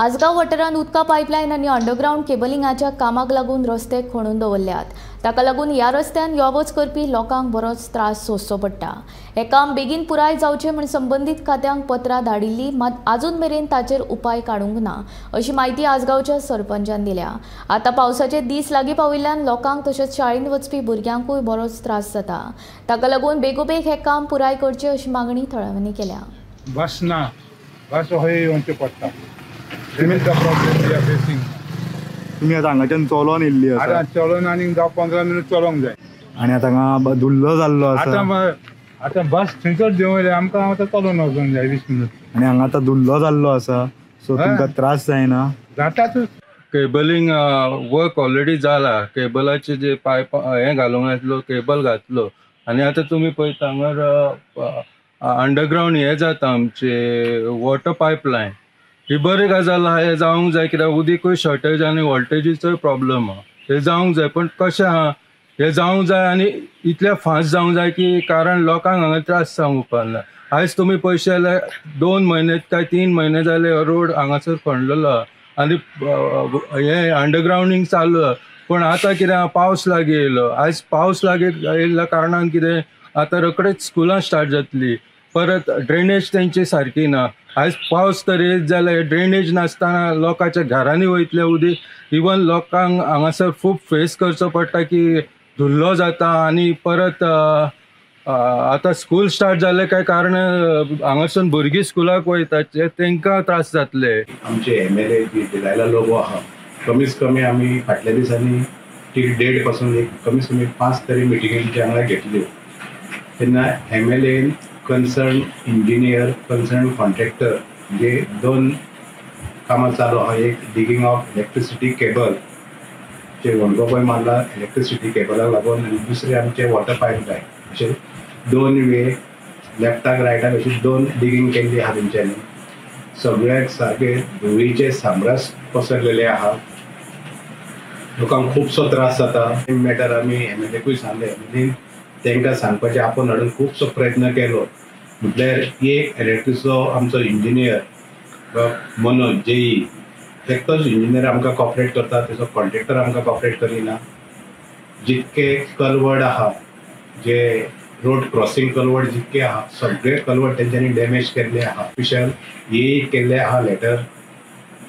आसगांव वाठारांत उदका पायपलायन आनी अंडरग्रावंड केबलिंगाच्या कामाक लागून रस्ते खणून दवरल्यात. ताका लागून ह्या रस्त्यान यो वच करपी लोकांक बरोच त्रास सोंसचो पडटा. हें काम बेगीन पुराय जावचें म्हूण संबंदीत खात्यांक पत्रां धाडिल्लीं, मात आजून मेरेन ताचेर उपाय काडूंक ना अशी म्हायती आसगांवच्या सरपंचान दिल्या. आतां पावसाचे दीस लागीं पाविल्ल्यान लोकांक तशेंच शाळेंत वचपी भुरग्यांकूय बरोच त्रास जाता. ताका लागून बेगोबेग हें काम पुराय करचें अशी मागणी थळाव्यांनी केल्या. बस ना, बस हय येवचें पडटा. Problem we are facing. तुमी आतां हांगाच्यान चलोन येयल्ली आसा. आतां चलोन आनी 10-15 मिनट चलोंक जाय. आनी आतां हांगा धुल्लो जाल्लो आसा. आतां बस थंयसर देंवयले आमकां, आतां चलोन वचूंक जाय 20 मिनट. आनी हांगा आतां धुल्लो जाल्लो आसा, सो तुमकां त्रास जायना? जाताच. केबलिंग वर्क ऑलरेडी जाला. केबलाचे जे पायप हें घालूंक आसलो, केबल घातलो आनी आतां तुमी पळयता हांगार अंडरग्रावंड हें जाता आमचे वॉटर पायपलायन. ही बरी गजाल आहा, हें जावंक जाय कित्याक उदीकूय शॉर्टेज आनी वोल्टेजीचोय प्रॉब्लम आहा, हें जावंक जाय. पण कशें आहा, हें जावंक जाय आनी इतलें फास्ट जावंक जाय की कारण लोकांक हांगा त्रास जावंक उपकारना. आयज तुमी पयशे जाल्यार 2 म्हयने काय 3 म्हयने जाले रोड हांगासर खणलेलो आहा आनी हें अंडरग्रावंडींग चालू आहा. पूण आतां कितें आहा, पावस लागीं येयलो. आयज पावस लागीं येयल्ल्या कारणान कितें आतां रोखडीच स्कुलां स्टार्ट जातली, परत ड्रेनेज तेंची सारकी ना. आयज पावस तर येयत जाल्यार ड्रेनेज नासतना लोकांच्या घरांनी वयतलें उदीक. इवन लोकांक हांगासर खूब फेस करचो पडटा की धुल्लो जाता आनी परत आतां स्कूल स्टार्ट जालें काय कारण हांगासून भुरगीं स्कुलाक वयता, तेंकां त्रास जातले. आमचे MLA जी डिलायला लोबो आहा, कमीच कमी आमी फाटल्या दिसांनी ती डेट पासून एक कमीत कमी 5 तरी मिटिंगी आमच्या हांगा घेतल्यो. तेन्ना MLA concern engineer, concern contractor जे 2 कामां चालू आहा, एक डिगींग ऑफ इलेक्ट्रिसिटी केबल जे व्हडलो पळय मारला इलेक्ट्रिसिटी केबलाक लागून, आनी दुसरें आमचे वॉटर पायपलायन, अशे 2 वे लेफ्टाक रायटाक अशी 2 डिगींग केल्ली आहा तेंच्यांनी. सगळ्याक सारके धुळीचे साम्रास पसरलेले आहा, लोकांक खुबसो त्रास जाता. मॅटर आमी MLA सांगले, MLA तांकां सांगपाचें आपोवन हाडून खुबसो प्रयत्न केलो. म्हटल्यार एक इलेक्ट्रिकचो आमचो इंजिनियर मनोज जेई एकटोच इंजिनियर आमकां कॉपरेट करता, तेजो कॉन्ट्रेक्टर आमकां कॉपरेट करिना. जितके कलवर्ड आहा, जे रोड क्रॉसिंग कलवर्ड जितके आहा, सगळे कलवर्ड तेंच्यांनी डॅमेज केल्ले आहा. ऑफिशियल ए केल्ले आहा लेटर,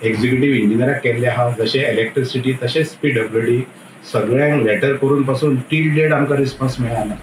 एक्झिक्युटीव इंजिनियराक केल्ले आहा, जशें इलेक्ट्रिसिटी तशेंच PWD सगळ्यांक लेटर करून पासून टील डेट आमकां रिस्पॉन्स मेळना.